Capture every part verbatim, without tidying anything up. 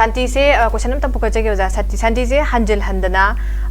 ꯁꯥꯟꯇꯤꯁꯦ, ꯑ, question ꯑꯝꯇ ꯄꯨꯈꯠꯆꯒꯦ ꯑꯣꯖꯥ꯫ ꯁꯥꯟꯇꯤ, ꯁꯥꯟꯇꯤꯁꯦ ꯍꯟꯖꯤꯜꯍꯟꯗꯅ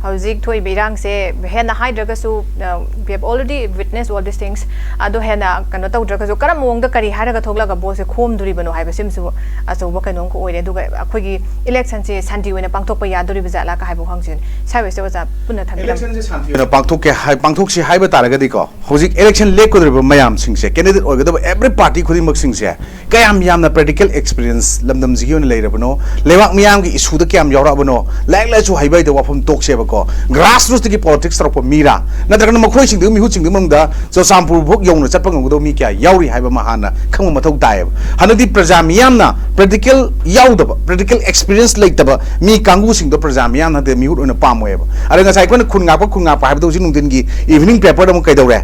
ꯍꯧꯖꯤꯛ ꯊꯣꯛꯏꯕ ꯏꯔꯥꯡꯁꯦ ꯍꯦꯟꯅ ꯍꯥꯏꯗ꯭ꯔꯒꯁꯨ, ꯑ, we have already witnessed all these things꯫ ꯑꯗꯣ ꯍꯦꯟꯅ ꯀꯩꯅꯣ ꯇꯧꯗ꯭ꯔꯒꯁꯨ ꯀꯔꯝꯕ ꯃꯑꯣꯡꯗ ꯀꯔꯤ ꯍꯥꯏꯔꯒ ꯊꯣꯛꯂꯒ voteꯁꯦ ꯈꯣꯝꯗꯣꯔꯤꯕꯅꯣ ꯍꯥꯏꯕꯁꯤꯃꯁꯨ ꯑꯆꯧꯕ ꯀꯩꯅꯣꯝꯈꯛ ꯑꯣꯏꯔꯦ꯫ ꯑꯗꯨꯒ ꯑꯩꯈꯣꯏꯒꯤ electionꯁꯦ ꯁꯥꯟꯇꯤ ꯑꯣꯏꯅ ꯄꯥꯡꯊꯣꯛꯄ ꯌꯥꯗꯣꯔꯤꯕ ꯖꯥꯠꯂꯥ ꯀ ꯍꯥꯏꯕ ꯋꯥꯍꯪꯁꯤꯅꯤ꯫ ꯁ꯭ꯋꯥꯏ ꯋꯦꯁꯇ ꯑꯣꯖꯥ ꯄꯨꯟꯅ ꯊꯝꯕꯤꯔꯝꯃꯨ꯫ Electionꯁꯦ ꯁꯥꯟꯇꯤ ꯑꯣꯏꯅ ꯄꯥꯡꯊꯣꯛꯀꯦ ꯍꯥꯏ, ꯄꯥꯡꯊꯣꯛꯁꯤ ꯍꯥꯏꯕ ꯇꯥꯔꯒꯗꯤꯀꯣ, ꯍꯧꯖꯤꯛ election ꯂꯦꯞꯀꯗꯧꯔꯤꯕ ꯃꯌꯥꯝꯁꯤꯡꯁꯦ, candidate ꯑꯣꯏꯒꯗꯕ every party ꯈꯨꯗꯤꯡꯃꯛꯁꯤꯡꯁꯦ ꯀꯌꯥꯝ ꯌꯥꯝꯅ practical experience ꯂꯝꯗꯝꯁꯤꯒꯤ ꯑꯣꯏꯅ ꯂꯩꯔꯕꯅꯣ, ꯂꯩꯕꯥꯛ ꯃꯤꯌꯥꯝꯒꯤ issueꯗ ꯀꯌꯥꯝ ꯌꯥꯎꯔꯛꯑꯕꯅꯣ, ꯂꯥꯏꯔꯤꯛ ꯂꯥꯏꯁꯨ ꯍꯩꯕ ꯍꯩꯇꯕ ꯋꯥꯐꯝ ꯇꯣꯛꯁꯦꯕꯀꯣ꯫ Grassrootsꯇꯒꯤ politics ꯇꯧꯔꯛꯄ ꯃꯤꯔꯥ, ꯅꯠꯇ꯭ꯔꯒꯅ ꯃꯈꯣꯏꯁꯤꯡꯗꯨꯒꯤ ꯃꯤꯍꯨꯠꯁꯤꯡꯗꯨꯒꯤ ꯃꯅꯨꯡꯗ ꯆꯨꯔꯆꯥꯟꯄꯨꯔ ꯐꯥꯎ ꯌꯧꯅ ꯆꯠꯄ ꯉꯝꯒꯗꯕ ꯃꯤ ꯀꯌꯥ ꯌꯥꯎꯔꯤ ꯍꯥꯏꯕ ꯑꯃ ꯍꯥꯟꯅ ꯈꯪꯕ ꯃꯊꯧ ꯇꯥꯏꯌꯦꯕ꯫ ꯍꯟꯗꯛꯇꯤ ꯄ꯭ꯔꯖꯥ ꯃꯤꯌꯥꯝꯅ practical ꯌꯥꯎꯗꯕ, practical experience ꯂꯩꯇꯕ ꯃꯤ ꯀꯥꯡꯕꯨꯁꯤꯡꯗꯣ ꯄ꯭ꯔꯖꯥ ꯃꯤꯌꯥꯝꯅ ꯍꯟꯗꯛ ꯃꯤꯍꯨꯠ ꯑꯣꯏꯅ ꯄꯥꯝꯃꯣꯏꯕ꯫ ꯑꯗ ꯉꯁꯥꯏ ꯑꯩꯈꯣꯏꯅ ꯈꯨꯟ ꯉꯥꯛꯄ, ꯈꯨꯟ ꯉꯥꯛꯄ ꯍꯥꯏꯕꯗꯣ ꯍꯧꯖꯤꯛ ꯅꯨꯡꯊꯤꯟꯒꯤ evening paperꯗ ꯑꯃꯨꯛ ꯀꯩꯗꯧꯔꯦ?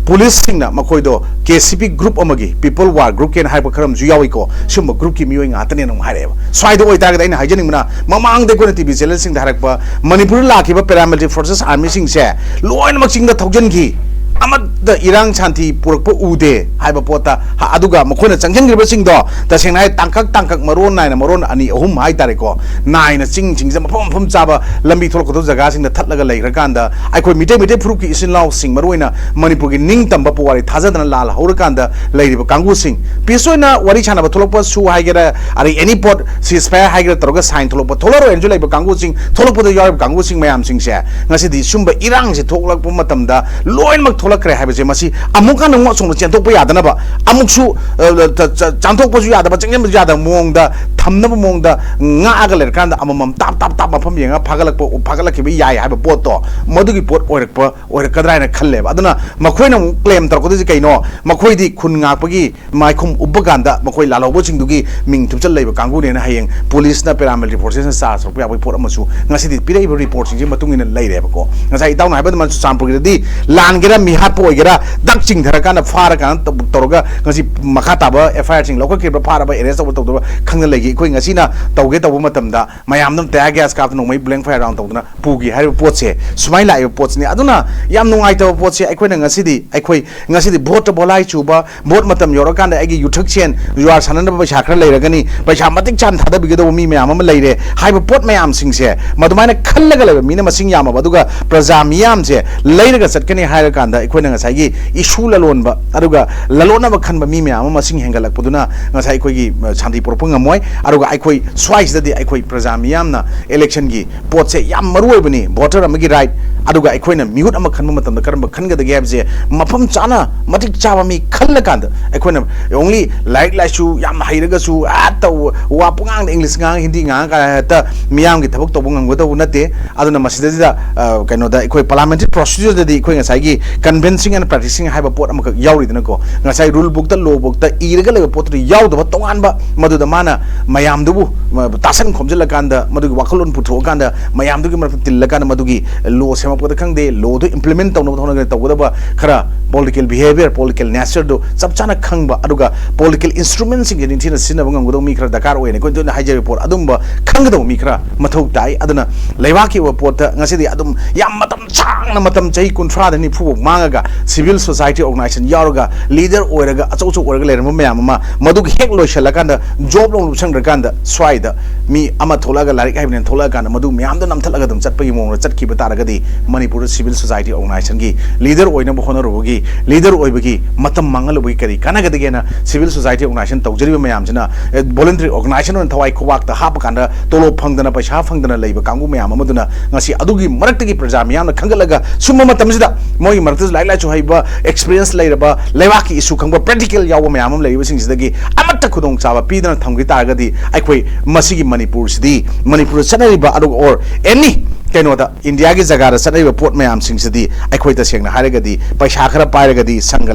Policeꯁꯤꯡꯅ ꯃꯈꯣꯏꯗꯣ K C P group ꯑꯃꯒꯤ, People War Groupꯀꯤꯅ ꯍꯥꯏꯕ ꯈꯔ ꯑꯃꯁꯨ ꯌꯥꯎꯏꯀꯣ, ꯁꯨꯝꯕ groupꯀꯤ ꯃꯤꯑꯣꯏ ꯉꯥꯛꯇꯅꯦꯅ ꯑꯃꯨꯛ ꯍꯥꯏꯔꯛꯑꯦꯕ꯫ ꯁ꯭ꯋꯥꯏꯗ ꯑꯣꯏꯇꯥꯔꯒꯗꯤ ꯑꯩꯅ ꯍꯥꯏꯖꯅꯤꯡꯕꯅ, ꯃꯃꯥꯡꯗ ꯑꯩꯈꯣꯏꯅ T V channelꯁꯤꯡꯗ ꯍꯥꯏꯔꯛꯄ, ꯃꯅꯤꯄꯨꯔꯗ ꯂꯥꯛꯈꯤꯕ paramilitary forces armyꯁꯤꯡꯁꯦ ꯂꯣꯏꯅꯃꯛ ꯆꯤꯡꯗ ꯊꯧꯖꯤꯟꯈꯤ, ꯑꯃꯠꯇ ꯏꯔꯥꯡ ꯁꯥꯟꯇꯤ ꯄꯨꯔꯛꯄ ꯎꯗꯦ ꯍꯥꯏꯕ ꯄꯣꯠꯇ, ꯍ-, ꯑꯗꯨꯒ ꯃꯈꯣꯏꯅ ꯆꯪꯁꯤꯟꯈ꯭ꯔꯤꯕꯁꯤꯡꯗꯣ ꯇꯁꯦꯡꯅ ꯍꯥꯏ ꯇꯥꯡꯀꯛ ꯇꯥꯡꯀꯛ ꯃꯔꯣꯟ ꯅꯥꯏꯅ, ꯃꯔꯣꯟ ꯑꯅꯤ ꯑꯍꯨꯝ ꯍꯥꯏꯇꯥꯔꯦꯀꯣ, ꯅꯥꯏꯅ ꯆꯤꯡꯁꯤꯡꯁꯦ ꯃꯐꯝ ꯃꯐꯝ ꯆꯥꯕ ꯂꯝꯕꯤ ꯊꯣꯛꯂꯛꯀꯗꯧꯕ ꯖꯒꯥꯁꯤꯡꯗ ꯊꯠꯂꯒ ꯂꯩꯈ꯭ꯔꯀꯥꯟꯗ, ꯑꯩꯈꯣꯏ ꯃꯤꯇꯩ, ꯃꯩꯇꯩ ꯐꯨꯔꯨꯞꯀꯤ ꯏꯆꯤꯟ ꯏꯅꯥꯎꯁꯤꯡ, ꯃꯔꯨꯑꯣꯏꯅ ꯃꯅꯤꯄꯨꯔꯒꯤ ꯅꯤꯡꯇꯝꯕ ꯄꯨꯋꯥꯔꯤ ꯊꯥꯖꯗꯅ ꯂꯥꯜ ꯍꯧꯔꯀꯥꯟꯗ ꯂꯩꯔꯤꯕ ꯀꯥꯡꯕꯨꯁꯤꯡ, peace ꯑꯣꯏꯅ ꯋꯥꯔꯤ ꯁꯥꯟꯅꯕ ꯊꯣꯛꯂꯛꯄꯁꯨ ꯍꯥꯏꯒꯦꯔꯥ, ꯑꯗꯩ any ꯄꯣꯠ, ceasefire ꯍꯥꯏꯒꯦꯔꯥ, ꯇꯧꯔꯒ sign ꯊꯣꯛꯂꯛꯄ, ꯊꯣꯛꯂꯛꯑꯔꯣꯏꯅꯁꯨ ꯂꯩꯕ ꯀꯥꯡꯕꯨꯁꯤꯡ, ꯊꯣꯛꯂꯛꯄꯗ ꯌꯥꯎꯔꯤꯕ ꯀꯥꯡꯕꯨꯁꯤꯡ ꯃꯌꯥꯝꯁꯤꯡꯁꯦ ꯉꯁꯤꯗꯤ ꯁꯨꯝꯕ ꯏꯔꯥꯡꯁꯦ ꯊꯣꯛꯂꯛꯄ ꯃꯇꯝꯗ ꯂꯣꯏꯅꯃꯛ ꯊꯣꯛꯂꯛꯈ꯭ꯔꯦ ꯍꯥꯏꯕꯁꯦ, ꯃꯁꯤ ꯑꯃꯨꯛ ꯍꯟꯅ ꯑꯃꯨꯛ ꯑꯁꯣꯝꯗ ꯆꯦꯟꯊꯣꯛꯄ ꯌꯥꯗꯅꯕ, ꯑꯃꯨꯛꯁꯨ, ꯑ, ꯆ-, ꯆ-, ꯆꯥꯟꯊꯣꯛꯄꯁꯨ ꯌꯥꯗꯕ, ꯆꯪꯁꯤꯟꯕꯁꯨ ꯌꯥꯗꯕ ꯃꯑꯣꯡꯗ ꯊꯝꯅꯕ ꯃꯑꯣꯡꯗ ꯉꯥꯛꯑꯒ ꯂꯩꯔꯀꯥꯟꯗ ꯑꯃꯃꯝ ꯇꯥꯞ ꯇꯥꯞ ꯇꯥꯞ ꯃꯐꯝ ꯌꯦꯡꯉꯒ ꯐꯥꯒꯠꯂꯛꯄ, ꯐꯥꯒꯠꯂꯛꯈꯤꯕ ꯌꯥꯏ ꯍꯥꯏꯕ ꯄꯣꯠꯇꯣ, ꯃꯗꯨꯒꯤ ꯄꯣꯠ ꯑꯣꯏꯔꯛꯄ, ꯑꯣꯏꯔꯛꯀꯗ꯭ꯔꯥ ꯍꯥꯏꯅ ꯈꯜꯂꯦꯕ꯫ ꯑꯗꯨꯅ ꯃꯈꯣꯏꯅ ꯑꯃꯨꯛ claim ꯇꯧꯔꯛꯀꯗꯣꯏꯁꯦ ꯀꯩꯅꯣ? ꯃꯈꯣꯏꯗꯤ ꯈꯨꯟ ꯉꯥꯛꯄꯒꯤ ꯃꯥꯏꯈꯨꯝ ꯎꯞꯄ ꯀꯥꯟꯗ ꯃꯈꯣꯏ ꯂꯥꯜꯍꯧꯕꯁꯤꯡꯗꯨꯒꯤ ꯃꯤꯡ ꯊꯨꯞꯆꯜ ꯂꯩꯕ ꯀꯥꯡꯕꯨꯅꯦꯅ ꯍꯌꯦꯡ policeꯅ, paramilitary forcesꯅ charge ꯇꯧꯔꯛꯄ ꯌꯥꯕꯒꯤ ꯄꯣꯠ ꯑꯃꯁꯨ ꯉꯁꯤꯗꯤ ꯄꯤꯔꯛꯏꯕ reportꯁꯤꯡꯁꯤꯒꯤ ꯃꯇꯨꯡ ꯏꯟꯅ ꯂꯩꯔꯦꯕꯀꯣ꯫ ꯉꯁꯥꯏ ꯏꯇꯥꯎꯅ ꯍꯥꯏꯕ ꯑꯗꯨꯃꯥꯏꯅ ꯆꯨꯔꯆꯥꯟꯄꯨꯔꯒꯤꯗꯗꯤ ꯂꯥꯟꯒꯦꯔꯥ, ꯃꯤꯍꯥꯠ ꯍꯥꯠꯄ ꯑꯣꯏꯒꯦꯔꯥ, ꯗꯛ ꯆꯤꯡꯊꯔꯀꯥꯟꯗ ꯐꯥꯔꯀꯥꯟꯗ ꯇꯧ-, ꯇꯧꯔꯒ ꯉꯁꯤ ꯃꯈꯥ ꯇꯥꯕ FIR ꯁꯤꯡ ꯂꯧꯈꯠꯈꯤꯕ꯭ꯔꯥ, ꯐꯥꯔꯕ, arrest ꯇꯧꯕ ꯇꯧꯗꯕ ꯈꯪꯗ ꯂꯩꯒꯦ꯫ ꯑꯩꯈꯣꯏ ꯉꯁꯤꯅ ꯇꯧꯒꯦ ꯇꯧꯕ ꯃꯇꯝꯗ ꯃꯌꯥꯝꯗ tear gas ꯀꯥꯞꯇꯅ, ꯅꯣꯡꯃꯩ blank fire round ꯇꯧꯗꯅ ꯄꯨꯈꯤ ꯍꯥꯏꯔꯤꯕ ꯄꯣꯠꯁꯦ ꯁꯨꯃꯥꯏꯅ ꯂꯥꯛꯏꯕ ꯄꯣꯠꯁꯤꯅꯤ꯫ ꯑꯗꯨꯅ ꯌꯥꯝ ꯅꯨꯡꯉꯥꯏꯇꯕ ꯄꯣꯠꯁꯦ, ꯑꯩꯈꯣꯏꯅ ꯉꯁꯤꯗꯤ, ꯑꯩꯈꯣꯏ ꯉꯁꯤꯗꯤ vote ꯇ ꯕꯣꯂꯥꯏ ꯆꯨꯕ, vote ꯃꯇꯝ ꯌꯧꯔꯀꯥꯟꯗ ꯑꯩꯒꯤ ꯌꯨꯊꯛ ꯁꯦꯟ ꯖꯨꯋꯥꯔ ꯁꯥꯟꯅꯅꯕ ꯄꯩꯁꯥ ꯈꯔ ꯂꯩꯔꯒꯅꯤ, ꯄꯩꯁꯥ ꯃꯇꯤꯛ ꯆꯥꯅ ꯊꯥꯗꯕꯤꯒꯗꯧꯕ ꯃꯤ ꯃꯌꯥꯝ ꯑꯃ ꯂꯩꯔꯦ ꯍꯥꯏꯕ ꯄꯣꯠ ꯃꯌꯥꯝꯁꯤꯡꯁꯦ, ꯃꯗꯨꯃꯥꯏꯅ ꯈꯜꯂꯒ ꯂꯩꯕ ꯃꯤꯅ ꯃꯁꯤꯡ ꯌꯥꯝꯃꯕ, ꯑꯗꯨꯒ ꯄ꯭ꯔꯖꯥ ꯃꯤꯌꯥꯝꯁꯦ ꯂꯩꯔꯒ ꯆꯠꯀꯅꯤ ꯍꯥꯏꯔꯀꯥꯟꯗ, ꯑꯩꯈꯣꯏꯅ ꯉꯁꯥꯏꯒꯤ ꯏꯁꯨ ꯂꯂꯣꯟꯕ, ꯑꯗꯨꯒ ꯂꯂꯣꯟꯅꯕ ꯈꯟꯕ ꯃꯤ ꯃꯌꯥꯝ ꯑꯃ ꯃꯁꯤꯡ ꯍꯦꯟꯒꯠꯂꯛꯄꯗꯨꯅ ꯉꯁꯥꯏ ꯑꯩꯈꯣꯏꯒꯤ, ꯑ, ꯁꯥꯟꯇꯤ ꯄꯨꯔꯛꯄ ꯉꯝꯃꯣꯏ꯫ ꯑꯗꯨꯒ ꯑꯩꯈꯣꯏ ꯁ꯭ꯋꯥꯏꯁꯤꯗꯗꯤ ꯑꯩꯈꯣꯏ ꯄ꯭ꯔꯖꯥ ꯃꯤꯌꯥꯝꯅ election ꯒꯤ ꯄꯣꯠꯁꯦ ꯌꯥꯝ ꯃꯔꯨ ꯑꯣꯏꯕꯅꯤ, voter ꯑꯃꯒꯤ right꯫ ꯑꯗꯨꯒ ꯑꯩꯈꯣꯏꯅ ꯃꯤꯍꯨꯠ ꯑꯃ ꯈꯟꯕ ꯃꯇꯝꯗ ꯀꯔꯝꯕ ꯈꯟꯒꯗꯒꯦ ꯍꯥꯏꯕꯁꯦ ꯃꯐꯝ ꯆꯥꯅ, ꯃꯇꯤꯛ ꯆꯥꯕ ꯃꯤ ꯈꯜꯂꯀꯥꯟꯗ, ꯑꯩꯈꯣꯏꯅ only ꯂꯥꯏꯔꯤꯛ ꯂꯥꯏꯁꯨ ꯌꯥꯝ ꯍꯩꯔꯒꯁꯨ, ꯑꯥ, ꯇꯧ, ꯋꯥ ꯄꯉꯥꯡꯗ English ꯉꯥꯡ, ꯍꯤꯟꯗꯤ ꯉꯥꯡ ꯀꯥꯏꯅ ꯍꯦꯛꯇ ꯃꯤꯌꯥꯝꯒꯤ ꯊꯕꯛ ꯇꯧꯕ ꯉꯝꯒꯗꯧꯕ ꯅꯠꯇꯦ꯫ ꯑꯗꯨꯅ ꯃꯁꯤꯗꯩꯁꯤꯗ, ꯑ, ꯀꯩꯅꯣꯗ, ꯑꯩꯈꯣꯏ parliamentary procedure ꯗꯗꯤ ꯑꯩꯈꯣꯏ ꯉꯁꯥꯏꯒꯤ convincing and practicing ꯍꯥꯏꯕ ꯄꯣꯠ ꯑꯃꯈꯛ ꯌꯥꯎꯔꯤꯗꯅꯀꯣ꯫ ꯉꯁꯥꯏ rule book ꯇ, law book ꯇ ꯏꯔꯒ ꯂꯩꯕ ꯄꯣꯠꯇꯨꯗ ꯌꯥꯎꯗꯕ ꯇꯣꯉꯥꯟꯕ, ꯃꯗꯨꯗ ꯃꯥꯅ ꯃꯌꯥꯝꯗꯨꯕꯨ, ꯃ-, ꯇꯥꯁꯟ ꯈꯣꯝꯖꯤꯜꯂꯀꯥꯟꯗ, ꯃꯗꯨꯒꯤ ꯋꯥꯈꯜꯂꯣꯟ ꯄꯨꯊꯣꯛꯑꯀꯥꯟꯗ, ꯃꯌꯥꯝꯗꯨꯒꯤ ꯃꯔꯛꯇ ꯇꯤꯜꯂꯀꯥꯟꯗ, ꯃꯗꯨꯒꯤ law ꯁꯦꯝꯃꯛꯄꯗ ꯈꯪꯗꯦ, law ꯗꯨ implement ꯇꯧꯅꯕ ꯍꯣꯠꯅꯒꯗ ꯇꯧꯒꯗꯕ ꯈꯔ political behaviour, political nature ꯗꯨ ꯆꯞ ꯆꯥꯅ ꯈꯪꯕ, ꯑꯗꯨꯒ political instrument ꯁꯤꯡꯁꯦ ꯅꯤꯡꯊꯤꯅ ꯁꯤꯖꯤꯟꯅꯕ ꯉꯝꯒꯗꯧꯕ ꯃꯤ ꯈꯔ ꯗꯔꯀꯥꯔ ꯑꯣꯏꯅ ꯑꯩꯈꯣꯏ ꯇꯣꯏꯅ ꯍꯥꯏꯖꯔꯤꯕ ꯄꯣꯠ ꯑꯗꯨꯝꯕ ꯈꯪꯒꯗꯧꯕ ꯃꯤ ꯈꯔ ꯃꯊꯧ ꯇꯥꯏ꯫ ꯑꯗꯨꯅ ꯂꯩꯕꯥꯛꯀꯤ ꯑꯣꯏꯕ ꯄꯣꯠꯇ ꯉꯁꯤꯗꯤ ꯑꯗꯨꯝ ꯌꯥꯝ ꯃꯇꯝ ꯁꯥꯡꯅ, ꯃꯇꯝ ꯆꯍꯤ ꯀꯨꯟꯊ꯭ꯔꯥꯗ ꯅꯤꯐꯨ ꯐꯥꯎ ꯃꯥꯡꯉꯒ civil society organisation ꯌꯥꯎꯔꯒ leader ꯑꯣꯏꯔꯒ ꯑꯆꯧ ꯑꯆꯧ ꯑꯣꯏꯔꯒ ꯂꯩꯔꯝꯕ ꯃꯌꯥꯝ ꯑꯃ ꯃꯗꯨꯒꯤ ꯍꯦꯛ ꯂꯣꯏꯁꯤꯜꯂꯀꯥꯟꯗ job ꯂꯧ ꯂꯧꯁꯟꯈ꯭ꯔꯀꯥꯟꯗ ꯁ꯭ꯋꯥꯏꯗ ꯃꯤ ꯑꯃ ꯊꯣꯛꯂꯛꯑꯒ ꯂꯥꯏꯔꯤꯛ ꯍꯩꯕꯅꯦꯅ ꯊꯣꯛꯂꯛꯑꯀꯥꯟꯗ ꯃꯗꯨ ꯃꯌꯥꯝꯗꯣ ꯅꯝꯊꯠꯂꯒ ꯑꯗꯨꯝ ꯆꯠꯄꯒꯤ ꯃꯑꯣꯡꯗ ꯆꯠꯈꯤꯕ ꯇꯥꯔꯒꯗꯤ ꯃꯅꯤꯄꯨꯔꯗ civil society organisation ꯒꯤ leader ꯑꯣꯏꯅꯕ ꯍꯣꯠꯅꯔꯨꯕꯒꯤ, leader ꯑꯣꯏꯕꯒꯤ ꯃꯇꯝ ꯃꯥꯡꯍꯜꯂꯨꯕꯒꯤ ꯀꯔꯤ ꯀꯥꯟꯅꯒꯗꯒꯦꯅ civil society organisation ꯇꯧꯖꯔꯤꯕ ꯃꯌꯥꯝꯁꯤꯅ, ꯑꯦ, voluntary organisation ꯑꯣꯏꯅ ꯊꯋꯥꯏ ꯈꯨꯕꯥꯛꯇ ꯍꯥꯞꯄ ꯀꯥꯟꯗ ꯇꯣꯂꯣꯞ ꯐꯪꯗꯅ ꯄꯩꯁꯥ ꯐꯪꯗꯅ ꯂꯩꯕ ꯀꯥꯡꯕꯨ ꯃꯌꯥꯝ ꯑꯃꯗꯨꯅ ꯉꯁꯤ ꯑꯗꯨꯒꯤ ꯃꯔꯛꯇꯒꯤ ꯄ꯭ꯔꯖꯥ ꯃꯤꯌꯥꯝꯅ ꯈꯟꯒꯠꯂꯒ ꯁꯨꯝꯕ ꯃꯇꯝꯁꯤꯗ ꯃꯣꯏꯒꯤ ꯃꯔꯛꯇꯁꯨ ꯂꯥꯏꯔꯤꯛ ꯂꯥꯏꯁꯨ ꯍꯩꯕ, experience ꯂꯩꯔꯕ, ꯂꯩꯕꯥꯛꯀꯤ issue ꯈꯪꯕ, practical ꯌꯥꯎꯕ ꯃꯌꯥꯝ ꯑꯃ ꯂꯩꯔꯤꯕꯁꯤꯡꯁꯤꯗꯒꯤ ꯑꯃꯠꯇ ꯈꯨꯗꯣꯡꯆꯥꯕ ꯄꯤꯗꯅ ꯊꯝꯈꯤ ꯇꯥꯔꯒꯗꯤ ꯑꯩꯈꯣꯏ ꯃꯁꯤꯒꯤ ꯃꯅꯤꯄꯨꯔꯁꯤꯗꯤ, ꯃꯅꯤꯄꯨꯔꯗ ꯆꯠꯅꯔꯤꯕ ꯑꯗꯨꯒ or any ꯀꯩꯅꯣꯗ, ꯏꯟꯗꯤꯌꯥꯒꯤ ꯖꯒꯥꯗ ꯆꯠꯅꯔꯤꯕ ꯄꯣꯠ ꯃꯌꯥꯝꯁꯤꯡꯁꯤꯗꯤ ꯑꯩꯈꯣꯏ ꯇꯁꯦꯡꯅ ꯍꯥꯏꯔꯒꯗꯤ, ꯄꯩꯁꯥ ꯈꯔ ꯄꯥꯏꯔꯒꯗꯤ, ꯁꯪꯒ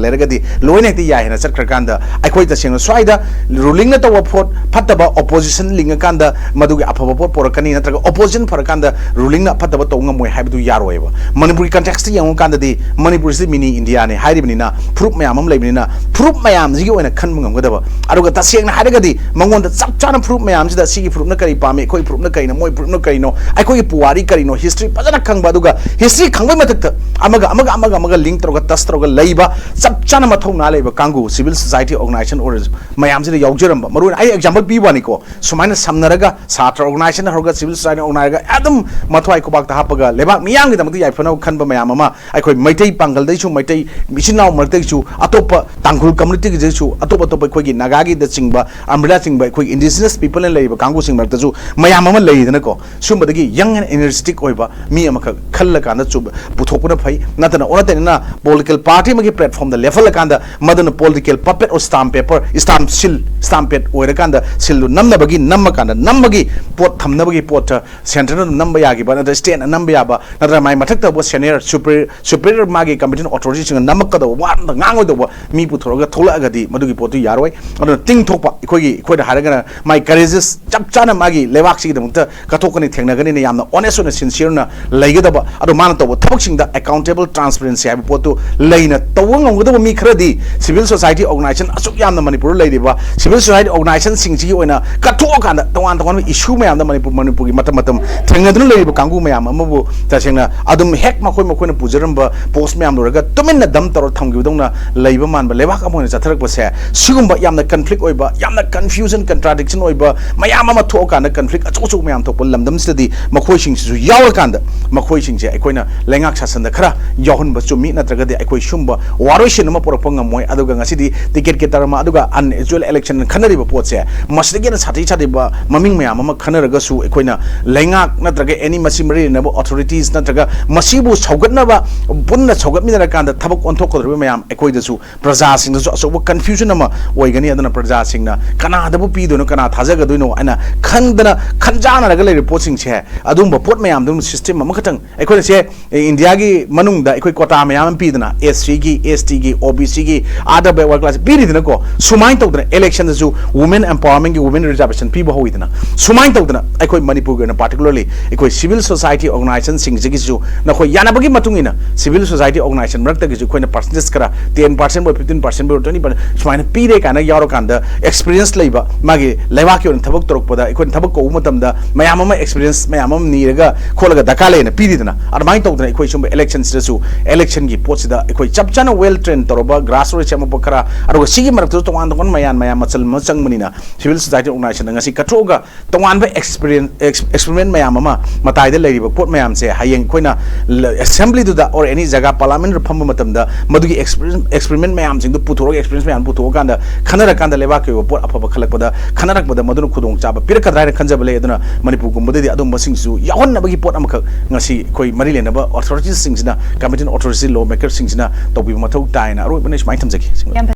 ꯂꯩꯔꯒꯗꯤ, ꯂꯣꯏꯅ ꯍꯦꯛꯇ ꯌꯥꯏ ꯍꯥꯏꯅ ꯆꯠꯈ꯭ꯔꯀꯥꯟꯗ, ꯑꯩꯈꯣꯏ ꯇꯁꯦꯡꯅ ꯁ꯭ꯋꯥꯏꯗ ꯔꯨꯂꯤꯡꯅ ꯇꯧꯕ ꯄꯣꯠ ꯐꯠꯇꯕ ꯑꯣꯄꯣꯖꯤꯁꯟ ꯂꯤꯡꯉꯀꯥꯟꯗ ꯃꯗꯨꯒꯤ ꯑꯐꯕ ꯄꯣꯠ ꯄꯨꯔꯛꯀꯅꯤ, ꯅꯠꯇ꯭ꯔꯒ ꯑꯣꯄꯣꯖꯤꯁꯟ ꯐꯔꯀꯥꯟꯗ ꯔꯨꯂꯤꯡꯅ ꯐꯠꯇꯕ ꯇꯧꯕ ꯉꯝꯃꯣꯏ ꯍꯥꯏꯕꯗꯨ ꯌꯥꯔꯣꯏꯕ꯫ ꯃꯅꯤꯄꯨꯔꯒꯤ ꯀꯟꯇꯦꯛꯁꯇ ꯌꯦꯡꯉꯨꯀꯥꯟꯗꯗꯤ, ꯃꯅꯤꯄꯨꯔꯁꯤꯗꯤ ꯃꯤꯅꯤ ꯏꯟꯗꯤꯌꯥꯅꯤ ꯍꯥꯏꯔꯤꯕꯅꯤꯅ, ꯐꯨꯔꯨꯞ ꯃꯌꯥꯝ ꯑꯃ ꯂꯩꯕꯅꯤꯅ, ꯐꯨꯔꯨꯞ ꯃꯌꯥꯝꯁꯤꯒꯤ ꯑꯣꯏꯅ ꯈꯟꯕ ꯉꯝꯒꯗꯕ, ꯑꯗꯨꯒ ꯇꯁꯦꯡꯅ ꯍꯥꯏꯔꯒꯗꯤ ꯃꯉꯣꯟꯗ ꯆꯞ ꯆꯥꯅ ꯐꯨꯔꯨꯞ ꯃꯌꯥꯝꯁꯤꯗ, ꯁꯤꯒꯤ ꯐꯨꯔꯨꯞꯅ ꯀꯔꯤ ꯄꯥꯝꯃꯤ, ꯑꯩꯈꯣꯏ ꯐꯨꯔꯨꯞꯅ ꯀꯔꯤꯅꯣ, ꯃꯣꯏ ꯐꯨꯔꯨꯞꯅ ꯀꯔꯤꯅꯣ, ꯑꯩꯈꯣꯏꯒꯤ ꯄꯨꯋꯥꯔꯤ ꯀꯔꯤꯅꯣ, ꯍꯤꯁꯇ꯭ꯔꯤ ꯐꯖꯅ ꯈꯪꯕ, ꯑꯗꯨꯒ ꯍꯤꯁꯇ꯭ꯔꯤ ꯈꯪꯕꯩ ꯃꯊꯛꯇ ꯑꯃꯒ ꯑꯃꯒ ꯑꯃꯒ ꯑꯃꯒ ꯂꯤꯡ ꯇꯧꯔꯒ, ꯇꯁ ꯇꯧꯔꯒ ꯂꯩꯕ ꯆꯞ ꯆꯥꯅ ꯃꯊꯧꯅꯥ ꯂꯩꯕ ꯀꯥꯡꯕꯨ, ꯁꯤꯚꯤꯜ ꯁꯣꯁꯥꯏꯇꯤ ꯑꯣꯔꯒꯅꯥꯏꯖꯦꯁꯟ ꯑꯣꯏꯔꯁꯨ, ꯃꯌꯥꯝꯁꯤꯗ ꯌꯥꯎꯖꯔꯝꯕ, ꯃꯔꯨ ꯑꯣꯏꯅ ꯑꯩ ꯑꯦꯛꯖꯥꯝꯄꯜ ꯄꯤꯕ ꯋꯥꯅꯤꯀꯣ, ꯁꯨꯃꯥꯏꯅ ꯁꯝꯅꯔꯒ, ꯁꯥꯇ꯭ꯔ ꯑꯣꯔꯒꯅꯥꯏꯖꯦꯁꯟ ꯍꯧꯔꯒ, ꯁꯤꯚꯤꯜ ꯁꯣꯁꯥꯏꯇꯤ ꯑꯣꯔꯒꯅꯥꯏꯖꯔꯒ, ꯑꯗꯨꯝ ꯃꯊ꯭ꯋꯥꯏ ꯈꯨꯕꯥꯛꯇ ꯍꯥꯞꯄꯒ, ꯂꯩꯕꯥꯛ ꯃꯤꯌꯥꯝꯒꯤꯗꯃꯛꯇ ꯌꯥꯏꯐꯅꯕ ꯈꯟꯕ ꯃꯌꯥꯝ ꯑꯃ, ꯑꯩꯈꯣꯏ ꯃꯩꯇꯩ ꯄꯥꯡꯒꯜꯗꯩꯁꯨ, ꯃꯩꯇꯩ ꯏꯆꯤꯟ ꯏꯅꯥꯎ ꯃꯔꯛꯇꯒꯤꯁꯨ, ꯑꯇꯣꯞꯄ ꯇꯥꯡꯈꯨꯜ ꯀꯝꯃꯨꯅꯤꯇꯤꯒꯤꯗꯁꯨ, ꯑꯇꯣꯞ ꯑꯇꯣꯞꯄ ꯑꯩꯈꯣꯏꯒꯤ ꯅꯥꯒꯥꯒꯤꯗ ꯆꯤꯡꯕ, ꯑꯝꯕ꯭ꯔꯤꯂꯥ ꯆꯤꯡꯕ, ꯑꯩꯈꯣꯏ ꯏꯟꯗꯤꯖꯤꯅꯁ ꯄꯤꯄꯜꯅ ꯂꯩꯔꯤꯕ ꯀꯥꯡꯕꯨꯁꯤꯡ ꯃꯔꯛꯇꯁꯨ ꯃꯌꯥꯝ ꯑꯃ ꯂꯩꯔꯤꯗꯅꯀꯣ꯫ ꯁꯨꯝꯕꯗꯒꯤ ꯌꯪ ꯑꯦꯟ ꯏꯅꯔꯖꯤꯇꯤꯛ ꯑꯣꯏꯕ ꯃꯤ ꯑꯃꯈꯛ ꯈꯜꯂꯀꯥꯟꯗ ꯆꯨꯝ-, ꯄꯨꯊꯣꯛꯄꯅ ꯐꯩ꯫ ꯅꯠꯇꯅ, ꯑꯣꯟꯅ ꯇꯩꯅꯅ ꯄꯣꯂꯤꯇꯤꯀꯦꯜ ꯄꯥꯔꯇꯤ ꯑꯃꯒꯤ ꯄ꯭ꯂꯦꯠꯐꯣꯔꯝꯗ ꯂꯦꯞꯍꯜꯂꯀꯥꯟꯗ, ꯃꯗꯨꯅ political puppet or stamp paper, stamp seal, stamp pad ꯑꯣꯏꯔꯀꯥꯟꯗ, ꯁꯤꯜꯗꯨ ꯅꯝꯅꯕꯒꯤ, ꯅꯝꯃꯀꯥꯟꯗ, ꯅꯝꯕꯒꯤ ꯄꯣꯠ ꯊꯝꯅꯕꯒꯤ ꯄꯣꯠꯇ ꯁꯦꯟꯇꯔꯅ ꯑꯗꯨꯝ ꯅꯝꯕ ꯌꯥꯈꯤꯕ, ꯅꯠꯇ꯭ꯔꯒ ꯁ꯭ꯇꯦꯠꯅ ꯅꯝꯕ ꯌꯥꯕ, ꯅꯠꯇ꯭ꯔꯒ ꯃꯥꯏ ꯃꯊꯛꯇ ꯁꯦꯅꯤꯌꯔ ꯁꯨꯄꯤꯔꯤꯌꯔ, ꯃꯥꯒꯤ ꯀꯝꯄꯤꯇꯦꯟ ꯑꯣꯊꯣꯔꯤꯇꯤꯁꯤꯡꯅ ꯅꯝꯃꯛꯀꯗꯧꯕ, ꯋꯥ ꯑꯝꯇ ꯉꯥꯡꯉꯣꯏꯗꯧꯕ ꯃꯤ ꯄꯨꯊꯣꯔꯒ ꯊꯣꯛꯂꯛꯑꯒꯗꯤ, ꯃꯗꯨꯒꯤ ꯄꯣꯠꯇꯨ ꯌꯥꯔꯣꯏ꯫ ꯑꯗꯨꯅ ꯇꯤꯡꯊꯣꯛꯄ, ꯑꯩꯈꯣꯏꯒꯤ, ꯑꯩꯈꯣꯏꯅ ꯍꯥꯏꯔꯒꯅ, ꯃꯥꯏ ꯀꯔꯦꯖꯦꯁ ꯆꯞ ꯆꯥꯅ ꯃꯥꯒꯤ ꯂꯩꯕꯥꯛꯁꯤꯒꯤꯗꯃꯛꯇ ꯀꯠꯊꯣꯛꯀꯅꯤ, ꯊꯦꯡꯅꯒꯅꯤꯅ ꯌꯥꯝꯅ ꯑꯣꯅꯦꯁ ꯑꯣꯏꯅ, ꯁꯤꯟꯁꯤꯌꯔ ꯑꯣꯏꯅ ꯂꯩꯒꯗꯕ, ꯑꯗꯣ ꯃꯥꯅ ꯇꯧꯕ ꯊꯕꯛꯁꯤꯡꯗ ꯑꯦꯀꯥꯎꯟꯇꯦꯕꯜ, ꯇ꯭ꯔꯥꯟꯁꯄꯦꯔꯦꯟꯁꯤ ꯍꯥꯏꯕ ꯄꯣꯠꯇꯨ ꯂꯩꯅ ꯇꯧꯕ ꯉꯝꯒꯗꯕ ꯃꯤ ꯈꯔꯗꯤ, ꯁꯤꯚꯤꯜ ꯁꯣꯁꯥꯏꯇꯤ ꯑꯣꯔꯒꯅꯥꯏꯖꯦꯁꯟ ꯑꯁꯨꯛ ꯌꯥꯝꯅ ꯃꯅꯤꯄꯨꯔꯗ ꯂꯩꯔꯤꯕ ꯁꯤꯚꯤꯜ ꯁꯣꯁꯥꯏꯇꯤ ꯑꯣꯔꯒꯅꯥꯏꯖꯦꯁꯟꯁꯤꯡꯁꯤꯒꯤ ꯑꯣꯏꯅ ꯀꯠꯊꯣꯛꯑꯀꯥꯟꯗ, ꯇꯣꯉꯥꯟ ꯇꯣꯉꯥꯟꯕ ꯏꯁꯨ ꯃꯌꯥꯝꯗ ꯃꯅꯤꯄꯨꯔ, ꯃꯅꯤꯄꯨꯔꯒꯤ ꯃꯇꯝ ꯃꯇꯝ ꯊꯦꯡꯅꯗꯨꯅ ꯂꯩꯔꯤꯕ ꯀꯥꯡꯕꯨ ꯃꯌꯥꯝ ꯑꯃꯕꯨ ꯇꯁꯦꯡꯅ ꯑꯗꯨꯝ ꯍꯦꯛ ꯃꯈꯣꯏ ꯃꯈꯣꯏꯅ ꯄꯨꯖꯔꯝꯕ ꯄꯣꯁ ꯃꯌꯥꯝ ꯂꯣꯏꯔꯒ ꯇꯨꯃꯤꯟꯅ ꯗꯝ ꯇꯧꯔ ꯊꯝꯈꯤꯕꯗꯧꯅ ꯂꯩꯕ ꯃꯥꯟꯕ ꯂꯩꯕꯥꯛ ꯑꯃ ꯑꯣꯏꯅ ꯆꯠꯊꯔꯛꯄꯁꯦ, ꯁꯤꯒꯨꯝꯕ ꯌꯥꯝꯅ ꯀꯟꯐ꯭ꯂꯤꯛ ꯑꯣꯏꯕ, ꯌꯥꯝꯅ ꯀꯟꯐ꯭ꯌꯨꯖꯟ, ꯀꯟꯇ꯭ꯔꯥꯗꯤꯛꯁꯟ ꯑꯣꯏꯕ ꯃꯌꯥꯝ ꯑꯃ ꯊꯣꯛꯑꯀꯥꯟꯗ, ꯀꯟꯐ꯭ꯂꯤꯛ ꯑꯆꯧ ꯑꯆꯧꯕ ꯃꯌꯥꯝ ꯊꯣꯛꯄ ꯂꯝꯗꯝꯁꯤꯗꯗꯤ ꯃꯈꯣꯏꯁꯤꯡꯁꯤꯁꯨ ꯌꯥꯎꯔꯀꯥꯟꯗ, ꯃꯈꯣꯏꯁꯤꯡꯁꯦ ꯑꯩꯈꯣꯏꯅ ꯂꯩꯉꯥꯛ ꯁꯥꯁꯟꯗ ꯈꯔ ꯌꯥꯎꯍꯟꯕ ꯆꯨꯝꯃꯤ, ꯅꯠꯇ꯭ꯔꯒꯗꯤ ꯑꯩꯈꯣꯏ ꯁꯨꯝꯕ ꯋꯥꯔꯣꯏꯁꯤꯟ ꯑꯃ ꯄꯨꯔꯛꯄ ꯉꯝꯃꯣꯏ꯫ ꯑꯗꯨꯒ ꯉꯁꯤꯗꯤ ꯇꯤꯀꯦꯠꯀꯤ ꯇꯔꯝ ꯑꯗꯨꯒ ꯑꯟꯑꯦꯛꯆꯨꯑꯦꯜ ꯏꯂꯦꯛꯁꯟ ꯈꯟꯅꯔꯤꯕ ꯄꯣꯠꯁꯦ, ꯃꯁꯤꯗꯒꯤ ꯍꯦꯟꯅ ꯁꯥꯊꯤ ꯁꯥꯊꯤꯕ ꯃꯃꯤꯡ ꯃꯌꯥꯝ ꯑꯃ ꯈꯟꯅꯔꯒꯁꯨ, ꯑꯩꯈꯣꯏꯅ ꯂꯩꯉꯥꯛ ꯅꯠꯇ꯭ꯔꯒ ꯑꯦꯅꯤ ꯃꯁꯤ ꯃꯔꯤ ꯂꯩꯅꯕ ꯑꯣꯊꯣꯔꯤꯇꯤꯁ ꯅꯠꯇ꯭ꯔꯒ ꯃꯁꯤꯕꯨ ꯁꯧꯒꯠꯅꯕ, ꯄꯨꯟꯅ ꯁꯧꯒꯠꯃꯤꯟꯅꯔꯀꯥꯟꯗ ꯊꯕꯛ ꯑꯣꯟꯊꯣꯛꯀꯗꯧꯔꯤꯕ ꯃꯌꯥꯝ ꯑꯩꯈꯣꯏꯗꯁꯨ, ꯄ꯭ꯔꯖꯥꯁꯤꯡꯗꯁꯨ ꯑꯆꯧꯕ ꯀꯟꯐ꯭ꯌꯨꯖꯟ ꯑꯃ ꯑꯣꯏꯒꯅꯤ꯫ ꯑꯗꯨꯅ ꯄ꯭ꯔꯖꯥꯁꯤꯡꯅ ꯀꯅꯥꯗꯕꯨ ꯄꯤꯗꯣꯏꯅꯣ, ꯀꯅꯥ ꯊꯥꯖꯒꯗꯣꯏꯅꯣ ꯍꯥꯏꯅ ꯈꯟꯗꯅ, ꯈꯟꯖꯥꯟꯅꯔꯒ ꯂꯩꯔꯤꯕ ꯄꯣꯠꯁꯤꯡꯁꯦ, ꯑꯗꯨꯒꯨꯝꯕ ꯄꯣꯠ ꯃꯌꯥꯝ ꯑꯗꯨꯝ system ꯑꯃꯈꯛꯇꯪ ꯑꯩꯈꯣꯏꯅ ꯁꯦ, ꯑꯦ, ꯏꯟꯗꯤꯌꯥꯒꯤ ꯃꯅꯨꯡꯗ ꯑꯩꯈꯣꯏ quota ꯃꯌꯥꯝ ꯑꯃ ꯄꯤꯗꯅ, S C ꯒꯤ, S T ꯒꯤ, O B C ꯒꯤ, other backward class ꯄꯤꯔꯤꯗꯅꯀꯣ꯫ ꯁꯨꯃꯥꯏꯅ ꯇꯧꯗꯅ election ꯗꯁꯨ women empowerment ꯒꯤ, women reservation ꯄꯤꯕ ꯍꯧꯋꯤꯗꯅ꯫ ꯁꯨꯃꯥꯏꯅ ꯇꯧꯗꯅ ꯑꯩꯈꯣꯏ ꯃꯅꯤꯄꯨꯔꯒꯤ ꯑꯣꯏꯅ particularly ꯑꯩꯈꯣꯏ civil society organization ꯁꯤꯡꯁꯤꯒꯤꯁꯨ ꯅꯈꯣꯏ ꯌꯥꯅꯕꯒꯤ ꯃꯇꯨꯡ ꯏꯟꯅ civil society organization ꯃꯔꯛꯇꯒꯤꯁꯨ ꯑꯩꯈꯣꯏꯅ percentage ꯈꯔ, ten percent ꯑꯣꯏ, fifteen percent ꯑꯣꯏ, twenty percent ꯁꯨꯃꯥꯏꯅ ꯄꯤꯔꯦ ꯀꯥꯏꯅ ꯌꯥꯎꯔꯀꯥꯟꯗ, experience ꯂꯩꯕ, ꯃꯥꯒꯤ ꯂꯩꯕꯥꯛꯀꯤ ꯑꯣꯏꯅ ꯊꯕꯛ ꯇꯧꯔꯛꯄꯗ, ꯑꯩꯈꯣꯏꯅ ꯊꯕꯛ ꯀꯧꯕ ꯃꯇꯝꯗ ꯃꯌꯥꯝ ꯑꯃ experience ꯃꯌꯥꯝ ꯑꯃ ꯅꯤꯔꯒ ꯈꯣꯠꯂꯒ ꯗꯔꯀꯥꯔ ꯂꯩꯅ ꯄꯤꯔꯤꯗꯅ꯫ ꯑꯗꯨꯃꯥꯏꯅ ꯇꯧꯗꯅ ꯑꯩꯈꯣꯏ ꯁꯨꯝꯕ election ꯁꯤꯗꯁꯨ, election ꯒꯤ ꯄꯣꯠꯁꯤꯗ ꯑꯩꯈꯣꯏ ꯆꯞ ꯆꯥꯅ well train ꯇꯧꯔꯕ grassroots ꯁꯦꯝꯃꯛꯄ ꯈꯔ, ꯑꯗꯨꯒ ꯁꯤꯒꯤ ꯃꯔꯛꯇꯁꯨ ꯇꯣꯉꯥꯟ ꯇꯣꯉꯥꯟꯕ ꯃꯌꯥꯟ ꯃꯌꯥꯝ ꯃꯆꯜ ꯑꯃ ꯆꯪꯕꯅꯤꯅ, civil society organization ꯅ ꯉꯁꯤ ꯀꯠꯊꯣꯛꯑꯒ ꯇꯣꯉꯥꯟꯕ experience, ex-, experiment ꯃꯌꯥꯝ ꯑꯃ, ꯃꯇꯥꯏꯗ ꯂꯩꯔꯤꯕ ꯄꯣꯠ ꯃꯌꯥꯝꯁꯦ ꯍꯌꯦꯡ ꯑꯩꯈꯣꯏꯅ ꯂ-, assembly ꯗꯨꯗ or any ꯖꯒꯥ parliament ꯗ ꯐꯝꯕ ꯃꯇꯝꯗ ꯃꯗꯨꯒꯤ experience, experiment ꯃꯌꯥꯝꯁꯤꯡꯗꯨ ꯄꯨꯊꯣꯔꯛꯑꯒ, experience ꯃꯌꯥꯝ ꯄꯨꯊꯣꯛꯑꯀꯥꯟꯗ ꯈꯟꯅꯔꯀꯥꯟꯗ ꯂꯩꯕꯥꯛꯀꯤ ꯑꯣꯏꯕ ꯄꯣꯠ ꯑꯐꯕ ꯈꯜꯂꯛꯄꯗ, ꯈꯟꯅꯔꯛꯄꯗ ꯃꯗꯨꯅ ꯈꯨꯗꯣꯡꯆꯥꯕ ꯄꯤꯔꯛꯀꯗ꯭ꯔꯥ ꯍꯥꯏꯅ ꯈꯟꯖꯕ ꯂꯩ꯫ ꯑꯗꯨꯅ ꯃꯅꯤꯄꯨꯔꯒꯨꯝꯕꯗꯗꯤ ꯑꯗꯨꯝꯕꯁꯤꯡꯁꯤꯁꯨ ꯌꯥꯎꯍꯟꯅꯕꯒꯤ ꯄꯣꯠ ꯑꯃꯈꯛ ꯉꯁꯤ ꯑꯩꯈꯣꯏ ꯃꯔꯤ ꯂꯩꯅꯕ authorities ꯁꯤꯡꯁꯤꯅ, competent authority, law maker ꯁꯤꯡꯁꯤꯅ ꯇꯧꯕꯤꯕ ꯃꯊꯧ ꯇꯥꯏꯅ ꯑꯔꯣꯏꯕꯅ ꯁꯨꯃꯥꯏꯅ ꯊꯝꯖꯒꯦ꯫ ꯌꯥꯝ ꯐꯖꯩ꯫